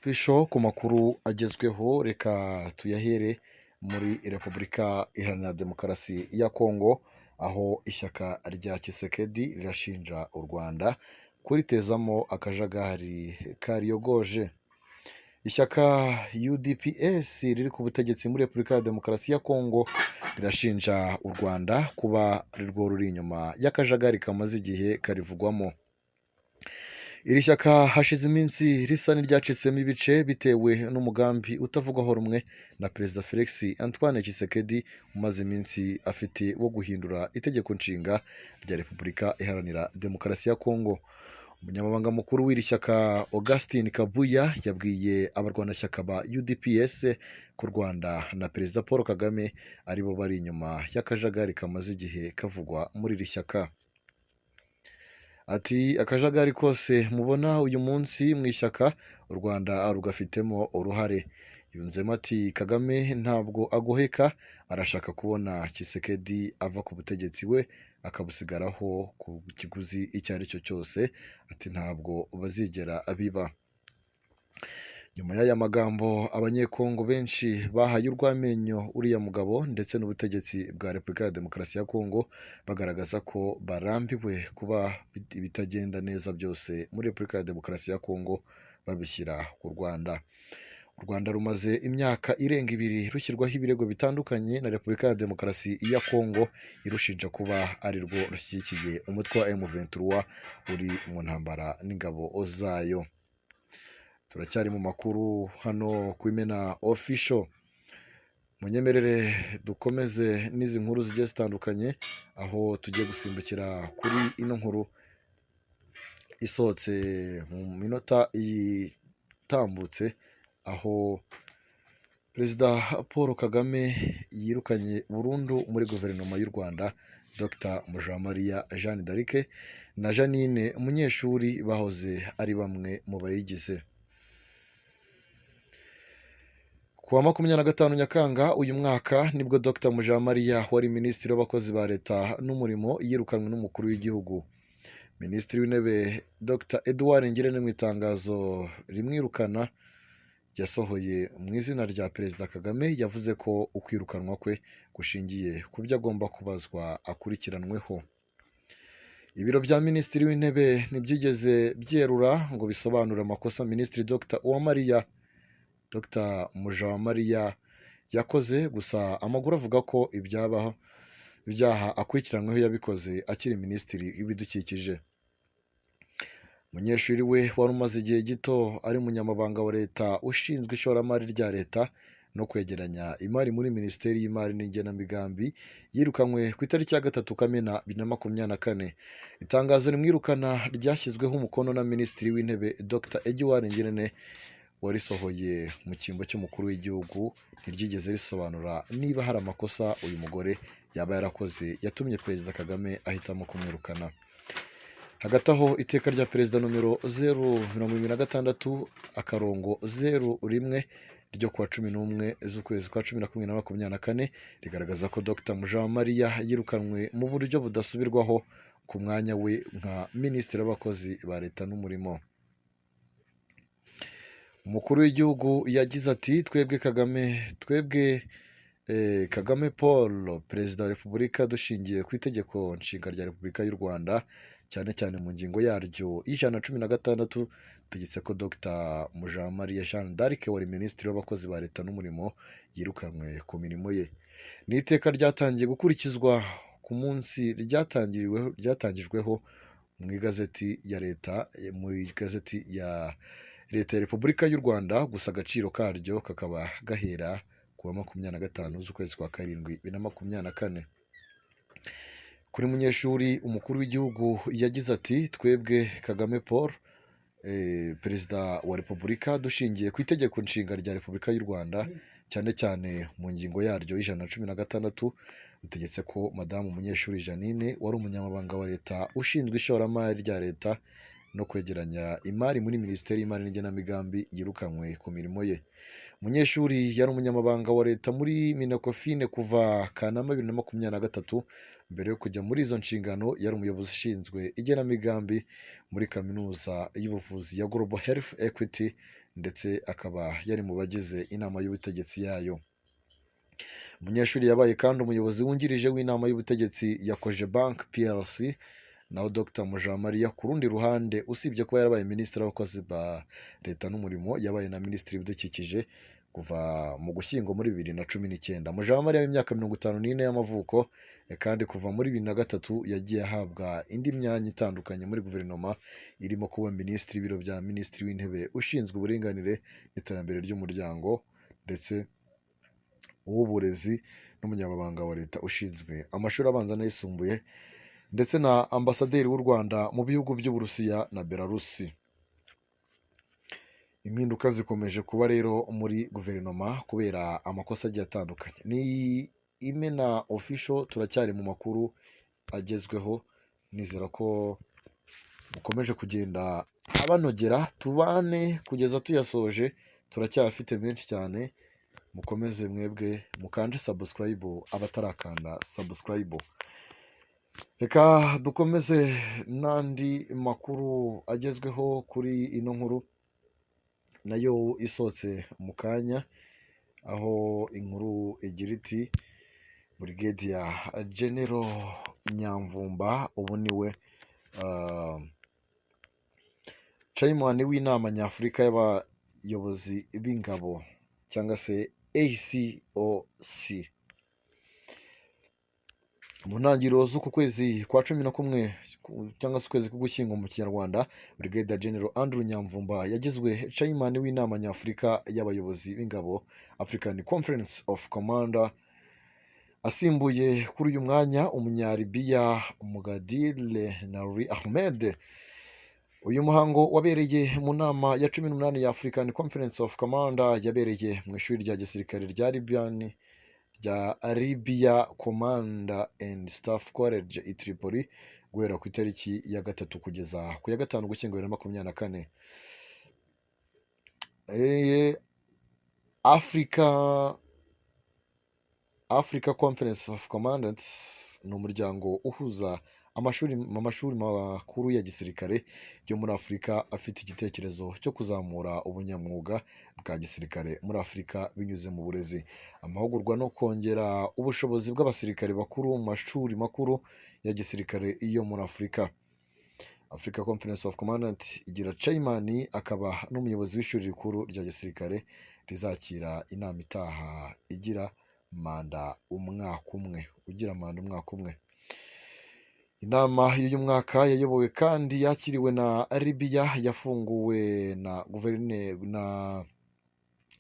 Official ku makuru agezweho, reka tuyahere muri Repubulika Iharanira Demokarasi ya Kongo, aho ishyaka rya Tshisekedi rirashinja u Rwanda kuritezamo akajagari kariyogoje. Ishyaka UDPS riri ku butegetsi muri Repubulika ya Demokarasi ya Kongo rirashinja u Rwanda kuba ari rwo ruri inyuma y'akajagari kamaze igihe karivugwamo. Iri shyaka hashize iminsi risa n'iryacitsemo ibice bitewe n'umugambi utavugwaho rumwe na Perezida Felix Antoine Tshisekedi umaze iminsi afite wo guhindura itegeko nshinga rya Repubulika Iharanira Demokarasi ya Kongo. Umunyamabanga mukuru w'iri shyaka, Augustin Kabuya, yabwiye abarwanashyaka ba UDPS ko u Rwanda na Perezida Paul Kagame aribo bari inyuma y'akajagari kamaze igihe kavugwa muri iri shyaka. Ati: "Akajagari kose mubona uyu munsi mu ishyaka, u Rwanda rugafitemo uruhare." Yunzemo ati: "Kagame ntabwo agoheka, arashaka kubona Tshisekedi ava ku butegetsi, we akabusigaraho ku kiguzi icyo ari cyo cyose." Ati: "Ntabwo bazigera biba." Nyuma y'aya magambo, Abanyekongo benshi bahaye urw'amenyo uriya mugabo ndetse n'ubutegetsi bwa Repubulika ya Demokarasi ya Kongo, bagaragaza ko barambiwe kuba ibitagenda neza byose muri Repubulika ya Demokarasi ya Kongo babishyira ku Rwanda. U Rwanda rumaze imyaka irenga 2 rushyirwaho ibirego bitandukanye na Repubulika ya Demokarasi ya Kongo, irushinja kuba ari rwo rushyigikiye umutwe wa M23 uri mu ntambara n'ingabo zayo. Turacyari mu makuru hano ku Imena Official. Munyemerere dukomeze n'izi nkuru zigiye zitandukanye, aho tugiye gusimbukira kuri ino nkuru isohotse mu minota itambutse, aho Perezida Paul Kagame yirukanye burundu muri guverinoma y'u Rwanda Dr Mujawamariya Jeanne d'Arc na Jeannine Munyeshuri bahoze ari bamwe mu bayigize. Ku wa 25 Nyakanga uyu mwaka nibwo Dr Mujawamariya wari Minisitiri w'Abakozi ba Leta n'Umurimo yirukanwe n'Umukuru w'Igihugu. Minisitiri w'Intebe Dr Edouard Ngirente, mu itangazo rimwirukana yasohoye mu izina rya Perezida Kagame, yavuze ko ukwirukanwa kwe gushingiye ku byo agomba kubazwa akurikiranweho. Ibiro bya Minisitiri w'Intebe ntibyigeze byerura ngo bisobanure amakosa Minisitiri Dr Uwamariya Dr Mujawamariya yakoze, gusa amakuru avuga ko ibyabaho ibyaha akurikiranyweho yabikoze akiri Minisitiri w'Ibidukikije. Munyeshuri we wari umaze igihe gito ari umunyamabanga wa Leta ushinzwe ishoramari rya Leta no kwegeranya imari muri Minisiteri y'Imari n'Igenamigambi, yirukanywe ku itariki ya 3 Kamena 2024. Itangazo rimwirukana ryashyizweho umukono na Minisitiri w'Intebe Dr Edouard Ngirente warisohoye mu cyimbo cy'Umukuru w'Igihugu, ntiryigeze risobanura niba hari amakosa uyu mugore yaba yarakoze yatumye Perezida Kagame ahitamo kumwirukana. Hagati aho, iteka rya Perezida nomero 076-01 ryo kuwa 11 z'ukwezi kwa 11 na 24 rigaragaza ko Dr Mujawamariya yirukanwe mu buryo budasubirwaho ku mwanya we nka Minisitiri w'Abakozi ba Leta n'Umurimo. Umukuru w'Igihugu yagize ati: "Twebwe Kagame, twebwe Kagame Paul, Perezida wa Repubulika, dushingiye ku Itegeko Nshinga rya Repubulika y'u Rwanda, cyane cyane mu ngingo yaryo y'116, tegetse ko Dr Mujawamariya Jeanne d'Arc wari Minisitiri w'Abakozi ba Leta n'Umurimo yirukanwe ku mirimo ye." Ni iteka ryatangiye gukurikizwa ku munsi ryatangiriweho, ryatangijweho mu igazeti ya Leta ya Repubulika y'u Rwanda, gusa agaciro karyo kakaba gahera ku wa 25 z'ukwezi kwa karindwi 2024. Kuri Munyeshuri, Umukuru w'Igihugu yagize ati: "Twebwe Kagame Paul, Perezida wa Repubulika, dushingiye ku Itegeko Nshinga rya Repubulika y'u Rwanda, cyane cyane mu ngingo yaryo y'116, dutegetse ko Madamu Munyeshuri Jeannine wari umunyamabanga wa Leta ushinzwe ishoramari rya Leta no kwegeranya imari muri Minisiteri y'Imari n'Igenamigambi yirukanwe ku mirimo ye." Munyeshuri yari umunyamabanga wa Leta muri Minecofin kuva Kanama 2023. Mbere yo kujya muri izo nshingano, yari umuyobozi ushinzwe igenamigambi muri Kaminuza y'Ubuvuzi ya Global Health Equity. ndetse akaba yari mu bagize inama y'ubutegetsi yayo. Munyeshuri yabaye kandi umuyobozi wungirije w'inama y'ubutegetsi ya Cogebanque PLC. Naho Dr Mujawamariya ku rundi ruhande, usibye kuba yarabaye minisitiri w'abakozi ba leta n'umurimo, yabaye na minisitiri w'ibidukikije kuva mu Gushyingo muri 2019. Mujawamariya w'imyaka 54 y'amavuko kandi kuva muri 2003 yagiye ahabwa indi myanya itandukanye muri guverinoma, irimo kuba minisitiri w'ibiro bya minisitiri w'intebe ushinzwe uburinganire n'iterambere ry'umuryango, ndetse uw'uburezi n'umunyamabanga wa leta ushinzwe amashuri abanza n'ayisumbuye, ndetse na ambasaderi w'u Rwanda mu bihugu by'Uburusiya na Belarusi. Impinduka zikomeje kuba rero muri guverinoma kubera amakosa agiye atandukanye. Ni Imena Official, turacyari mu makuru agezweho, nizera ko mukomeje kugenda abanogera, tubane kugeza tuyasoje, turacyafite menshi cyane. Mukomeze mwebwe mukande subscribe abatarakanda subscribe. Reka dukomeze n'andi makuru agezweho kuri ino nkuru nayo isohotse mu kanya, aho inkuru igira iti: "Brigadier General Nyamvumba ubu niwe chairman w'inama nyafurika y'abayobozi b'ingabo cyangwa se ACOC." Mu ntangiriro z'uku kwezi kwa 11 cyangwa se ukwezi k'Ugushyingo mu Kinyarwanda, Brigadier General Andrew Nyamvumba yagizwe chairman w'inama nyafurika y'abayobozi b'ingabo, African Conference of Commander, asimbuye kuri uyu mwanya Umunyalibiya Mugadile Nari Ahmed. Uyu muhango wabereye mu nama ya 18 ya African Conference of Commander, yabereye mu ishuri rya gisirikare rya Libyan rya Libya Command and Staff College i Tripoli, guhera ku itariki ya 3 kugeza ku ya 5 Ugushyingo 2024. Africa Conference of Commandants ni umuryango uhuza amashuri mu mashuri makuru ya gisirikare yo muri Afurika, afite igitekerezo cyo kuzamura ubunyamwuga bwa gisirikare muri Afurika binyuze mu burezi, amahugurwa no kongera ubushobozi bw'abasirikare bakuru mu mashuri makuru ya gisirikare yo muri Afurika. Africa Conference of Commandant igira chairman akaba n'umuyobozi w'ishuri rikuru rya gisirikare rizakira inama itaha, igira manda umwaka umwe, ugira manda umwaka umwe. Inama y'uyu mwaka yayobowe kandi yakiriwe na Libya, yafunguwe na guverineri na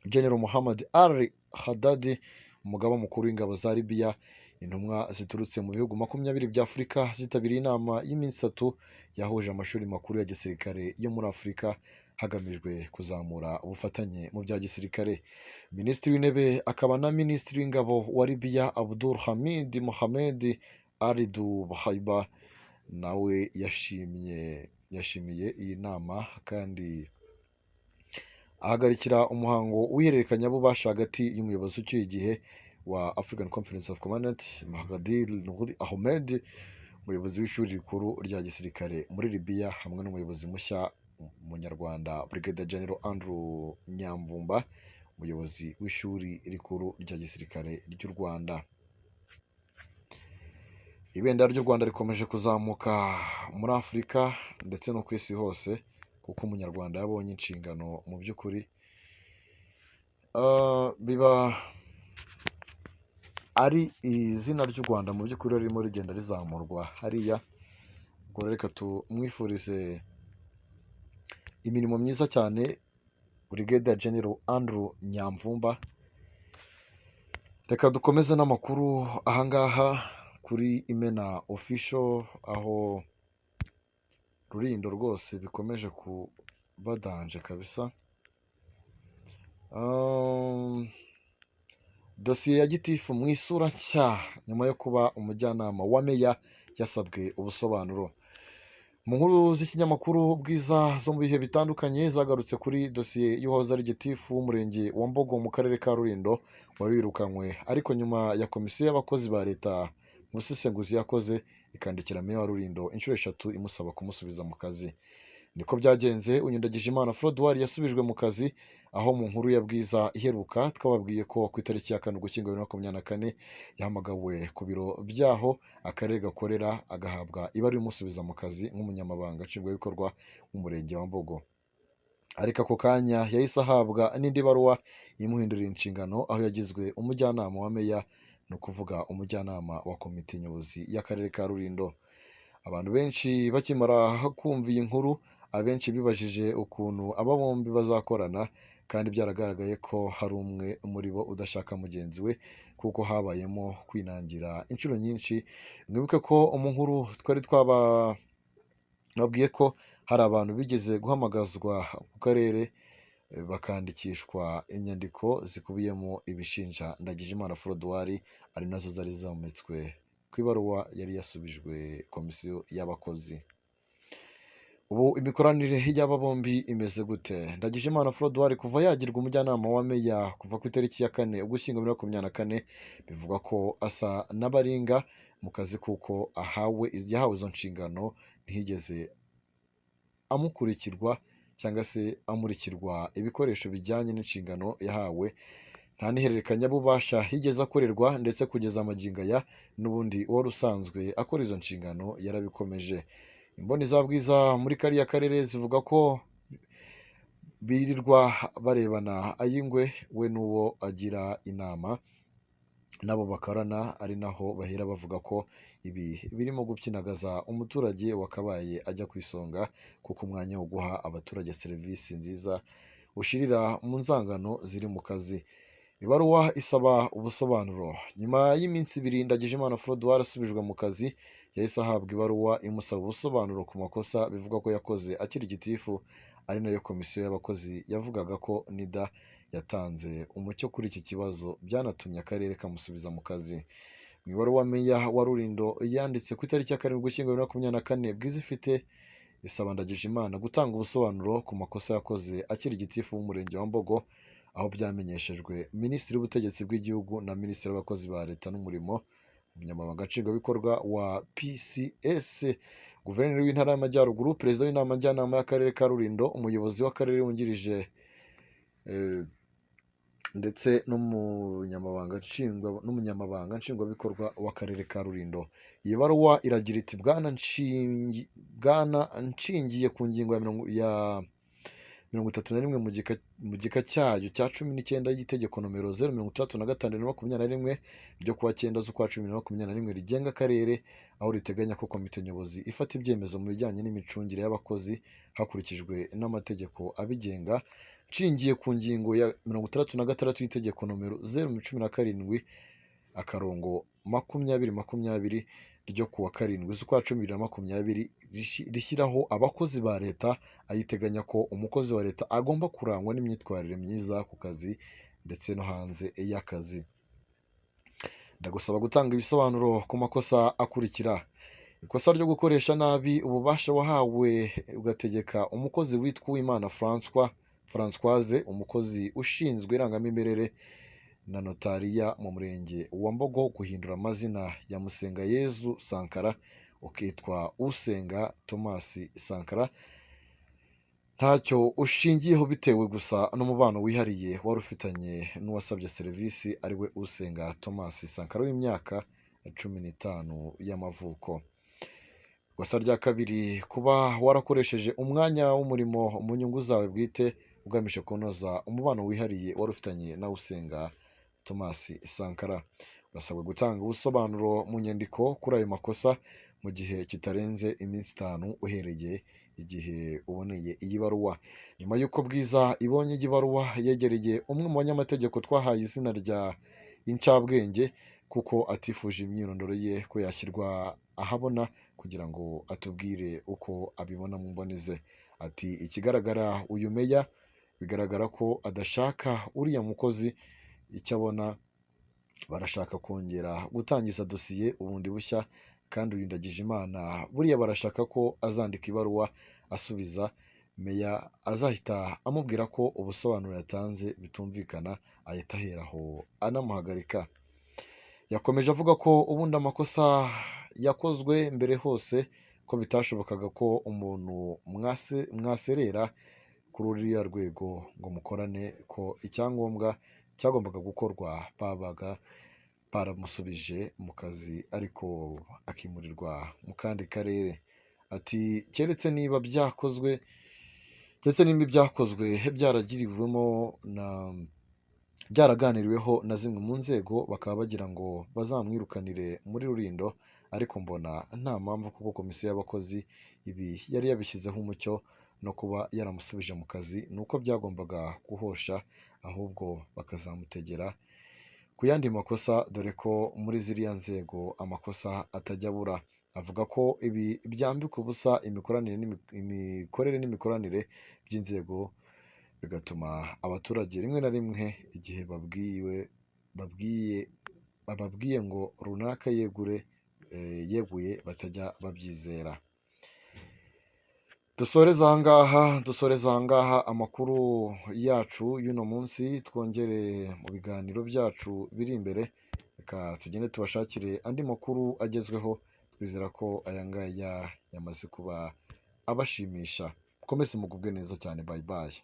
General Muhammad Ali Haddad, umugaba mukuru w'ingabo za Libya. Intumwa ziturutse mu bihugu 20 bya Afurika zitabiriye inama y'iminsi 3 yahuje amashuri makuru ya gisirikare yo muri Afurika, hagamijwe kuzamura ubufatanye mu bya gisirikare. Minisitiri w'Intebe akaba na Minisitiri w'Ingabo wa Libya, Abdul Hamid Mohamed Al Dbeibah, nawe yashimiye iyi nama kandi ahagarikira umuhango w'ihererekanyabubasha hagati y'umuyobozi ucyuye igihe wa African Conference of Commandant, Mahgadil Nouri Ahmed, umuyobozi w'ishuri rikuru rya gisirikare muri Libya, hamwe n'umuyobozi mushya Umunyarwanda Brigadier General Andrew Nyamvumba, umuyobozi w'ishuri rikuru rya gisirikare ry'u Rwanda. Ibendera ry'u Rwanda rikomeje kuzamuka muri Afurika ndetse no ku isi hose, kuko Umunyarwanda yabonye inshingano mu by'ukuri. Biba ari izina ry'u Rwanda mu by'ukuri ririmo rigenda rizamurwa hariya. Ubwo rero reka tumwifurize imirimo myiza cyane, Brigadier General Andrew Nyamvumba. Reka dukomeze n'amakuru ahangaha kuri Imena Official, aho Rulindo rwose bikomeje kuba danger kabisa. Dosiye ya gitifu mu isura nshya nyuma yo kuba umujyanama wa meya yasabwe ubusobanuro. Mu nkuru z'ikinyamakuru Bwiza zo mu bihe bitandukanye zagarutse kuri dosiye y'uwahoze ari gitifu w'umurenge wa Mbogo mu karere ka Rulindo, wari wirukanywe ariko nyuma ya komisiyo y'abakozi ba leta mu busesenguzi yakoze ikandikira meya wa Rulindo inshuro eshatu imusaba kumusubiza mu kazi. Niko byagenze, uyu Ndagijimana Frodouard yasubijwe mu kazi, aho mu nkuru ya Bwiza iheruka twababwiye ko ku itariki ya 4 Ugushyingo 2024 yahamagawe ku biro byaho akarere gakorera, agahabwa ibaruwa imusubiza mu kazi nk'umunyamabanga nshingwabikorwa w'umurenge wa Mbogo. Ariko ako kanya yahise ahabwa n'indi baruwa imuhindurira inshingano, aho yagizwe umujyanama wa meya, ni ukuvuga umujyanama wa komite nyobozi y'akarere ka Rulindo. Abantu benshi bakimara kumva iyi nkuru, abenshi bibajije ukuntu aba bombi bazakorana, kandi byaragaragaye ko hari umwe muri bo udashaka mugenzi we, kuko habayemo kwinangira inshuro nyinshi. Mwibuke ko mu nkuru twari twababwiye ko hari abantu bigeze guhamagazwa ku karere bakandikishwa inyandiko zikubiyemo ibishinja Ndagijimana Frodouard, ari nazo zari zometswe ku ibaruwa yari yasubijwe komisiyo y'abakozi. Ubu imikoranire y'aba bombi imeze gute? Ndagijimana Frodouard kuva yagirwa umujyanama wa meya kuva ku itariki ya 4 Ugushyingo 2024, bivugwa ko asa n'abaringa mu kazi, kuko yahawe izo nshingano ntiyigeze amukurikirwa cyangwa se amurikirwa ibikoresho bijyanye n'inshingano yahawe, nta n'ihererekanyabubasha yigeze akorerwa, ndetse kugeza magingo aya n'ubundi wari usanzwe akora izo nshingano yarabikomeje. Imboni za Bwiza muri kariya karere zivuga ko birirwa barebana ay'ingwe, we n'uwo agira inama nabo bakorana, ari naho bahera bavuga ko ibi birimo gupyinagaza umuturage wakabaye ajya ku isonga, kuko umwanya wo guha abaturage serivisi nziza ushirira mu nzangano ziri mu kazi. Ibaruwa isaba ubusobanuro. Nyuma y'iminsi 2 Ndagijimana Frodouard asubijwe mu kazi, yahise ahabwa ibaruwa imusaba ubusobanuro ku makosa bivugwa ko yakoze akiri gitifu, ari nayo komisiyo y'abakozi yavugaga ko NIDA yatanze umucyo kuri iki kibazo, byanatumye akarere kamusubiza mu kazi. Mu ibaruwa meya wa Rulindo yanditse ku itariki ya 7 Ugushyingo 2024, Bwiza ifite isaba Ndagijimana gutanga ubusobanuro ku makosa yakoze akiri gitifu w'umurenge wa Mbogo, aho byamenyeshejwe Minisitiri w'Ubutegetsi bw'Igihugu na Minisitiri w'Abakozi ba Leta n'Umurimo, Umunyamabanga Nshingwabikorwa wa PCS, Guverineri w'Intara y'Amajyaruguru, Perezida w'Inama Njyanama y'Akarere ka Rulindo, Umuyobozi w'Akarere wungirije ndetse n'umunyamabanga nshingwabikorwa w'Akarere ka Rulindo. Iyi baruwa iragira iti: Bwana nshingiye ku ngingo ya 31 mu gika cyayo cya 19 y'itegeko nomero 065/2021 ryo kuwa 9 z'ukwa 10/2021 rigenga akarere, aho riteganya ko komite nyobozi ifata ibyemezo mu bijyanye n'imicungire y'abakozi hakurikijwe n'amategeko abigenga. Nshingiye ku ngingo ya 66 y'itegeko nomero 017-2020 ryo kuwa 7 z'ukwa 10/2020 rishyiraho abakozi ba leta, ayiteganya ko umukozi wa leta agomba kurangwa n'imyitwarire myiza ku kazi ndetse no hanze y'akazi. Ndagusaba gutanga ibisobanuro ku makosa akurikira: ikosa ryo gukoresha nabi ububasha wahawe ugategeka umukozi witwa Uwimana Françoise, umukozi ushinzwe irangamimerere na notariya mu murenge wa Mbogo, guhindura amazina ya Musengayezu Sankara ukitwa Usenga Thomas Sankara ntacyo ushingiyeho, bitewe gusa n'umubano wihariye wari ufitanye n'uwasabye serivisi, ariwe Usenga Thomas Sankara w'imyaka 15 y'amavuko. Ikosa rya kabiri, kuba warakoresheje umwanya w'umurimo mu nyungu zawe bwite ugamije kunoza umubano wihariye wari ufitanye na Usenga Thomas Sankara. Urasabwa gutanga ubusobanuro mu nyandiko kuri ayo makosa mu gihe kitarenze iminsi 5 uhereye igihe uboneye iyi baruwa. Nyuma y'uko Bwiza ibonye iyi baruwa, yegereye umwe mu banyamategeko twahaye izina rya Incabwenge, kuko atifuje imyirondoro ye ko yashyirwa ahabona, kugira ngo atubwire uko abibona mu mboni ze. Ati: ikigaragara uyu meya bigaragara ko adashaka uriya mukozi, icyo abona barashaka kongera gutangiza dosiye ubundi bushya, kandi uyu Ndagijimana buriya barashaka ko azandika ibaruwa asubiza meya, azahita amubwira ko ubusobanuro yatanze bitumvikana, ahita ahera aho anamuhagarika. Yakomeje avuga ko ubundi amakosa yakozwe mbere hose ko bitashobokaga ko umuntu mwaserera kuri ruriya rwego ngo mukorane, ko icyangombwa cyagombaga gukorwa babaga baramusubije mu kazi ariko akimurirwa mu kandi karere. Ati keretse niba byakozwe, ndetse niba ibyakozwe byaragiriwemo na byaraganiriweho na zimwe mu nzego, bakaba bagira ngo bazamwirukanire muri Rulindo, ariko mbona nta mpamvu kuko komisiyo y'abakozi ibi yari yabishyizeho umucyo, no kuba yaramusubije mu kazi ni uko byagombaga guhosha, ahubwo bakazamutegera ku yandi makosa, dore ko muri ziriya nzego amakosa atajya abura. Avuga ko ibi byambika ubusa imikoranire imikorere n'imikoranire by'inzego, bigatuma abaturage rimwe na rimwe igihe babwiwe babwiye bababwiye ngo runaka yegure, yeguye, batajya babyizera. Dusoreze ahangaha amakuru yacu y'uno munsi, twongere mu biganiro byacu biri imbere. Reka tugende tubashakire andi makuru agezweho, twizera ko aya ngaya yamaze kuba abashimisha. Mukomeze mugubwe neza cyane, bye bye.